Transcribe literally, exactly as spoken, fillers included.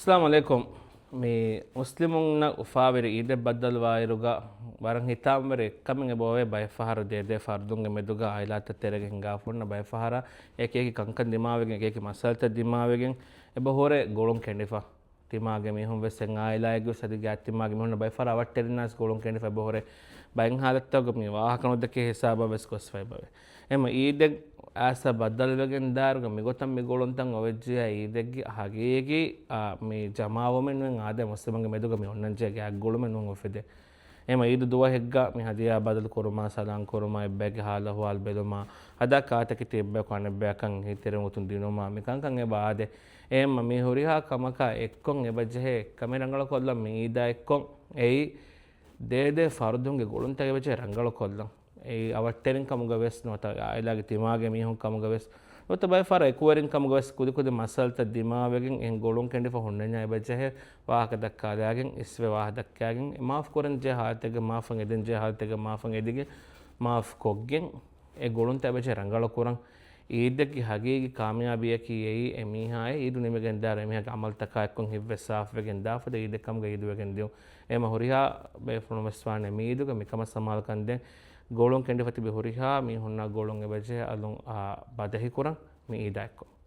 އައްސަލާމު ޢަލައިކުމް. މި މުސްލިމުންނަށް އުފާވެރި އީދެއް ބައްދަލުވާއިރުގަ ވަރަށް ހިތާމަވެރި އެއްކަމެއް އެބައޮވޭ، ބައެއް ފަހަރު ދޭދޭ ފަރުދުންގެ މެދުގަ އާއިލާތައް ތެރޭގަ ހިނގާފަ ހުންނަ ބައެއް ފަހަރަށް އެކި އެކި ކަންކަން ދިމާވެގެން، އެކި އެކި މައްސަލަތައް ދިމާވެގެން އެބަހުރޭ ގުޅުން ކެނޑިފަ. ތިމާގެ މީހުން ވެސް އެއް އާއިލާއެއްގެ ވެސް އަދި ގާތް ތިމާގެ މީހުންނަށް ބައެއް ފަހަރަށް އަވަށްޓެރިންނާސް ގުޅުން ކެނޑިފަ އެބަހުރޭ. ބައެއް ހާލަތްތަކުގަ މި ވާހަކަ ނުދެކޭ ހިސާބަށް ވެސް ގޮސްފަ އެބަވޭ. އެމަ އީދެއް އާސަ ބައްދަލުވެގެން ދާއިރުގަ މިގޮތަށް މި ގުޅުންތައް އޮވެއްޖިޔާ އީދެއްގެ ހަގީގީ، އާ، މި ޖަމާވުމެއް ނުވެ އާދެ މުސްލިމުންގެ މެދުގަ މި އޮންނަންޖެހޭ ގާތްގުޅުމެއް ނޫން އުފެދޭ. އެމަ އީދު ދުވަހެއްގަ މި ހަދިޔާ ބަދަލު ކުރުމާ، ސަލާން ކުރުމާ، އެއްބައެއްގެ ހާލު އަހުވާލު ބެލުމާ، ހަދާ ކާތަކެތި އެއްބަޔަކު އަނެއްބަޔަކަށް އެހީތެރެއިން އޮތުން ދިނުމާ، މި ކަންކަން އެބަ އާދޭ. އެމަ މި ހުރިހާ ކަމަކާ އެއްކޮށް އެބަޖެހޭ އެއްކަމެއް ރަނގަޅުކޮށްލަން މި އީދާ އެއްކޮށް އެއީ ދޭދޭ ފަރުދުންގެ ގުޅުންތައް އެބަޖެހޭ ރަނގަޅުކޮށްލަން. އެއީ އަވަށްޓެރިން ކަމުގަ ވެސް ނުވަތަ އާއިލާގެ ތިމާގެ މީހުން ކަމުގަ ވެސް ނުވަތަ ބައެއް ފަހަރަށް އެކުވެރިން ކަމުގަ ވެސް ކުދިކުދި މައްސަލަތައް ދިމާވެގެން އެހެން ގުޅުން ކެނޑިފަ ހުންނަންޏާ އެބަޖެހޭ ވާހަކަ ދައްކާލާގެން، އިސްވެ ވާހަކަ ދައްކާގެން، އެ މާފް ކުރަންޖެހޭ ހާލަތެއްގަ މާފަށް އެދެންޖެހޭ ހާލަތެއްގަ މާފަށް އެދިގެން، މާފް ކޮށްގެން އެ ގުޅުންތައް އެބަޖެހޭ ރަނގަޅު ކުރަން. އީދެއްގެ ހަގީގީ ކާމިޔާބީއަކީ އެއީ އެ މީހާއޭ އީދު ނިމިގެން ދާއިރު އެ މީހާގެ ޢަމަލުތަކާ އެއްކޮށް ހިތްވެސް ސާފުވެގެން ދާ ފަދަ އީދެއް ކަމުގަ އީދުވެގެން ދިޔުން. އެމަ ހުރިހާ ބޭފުޅުން ވެސް ވާނެ މި އީދުގަ މިކަމަށް ސަމާލުކަން ދޭން. ގުޅުން ކެނޑިފަ ތިބި ހުރިހާ މީހުންނާ ގުޅުން އެބަޖެހޭ އަލުން އާ ބަދަހި ކުރަން މި އީދާ އެއްކޮށް.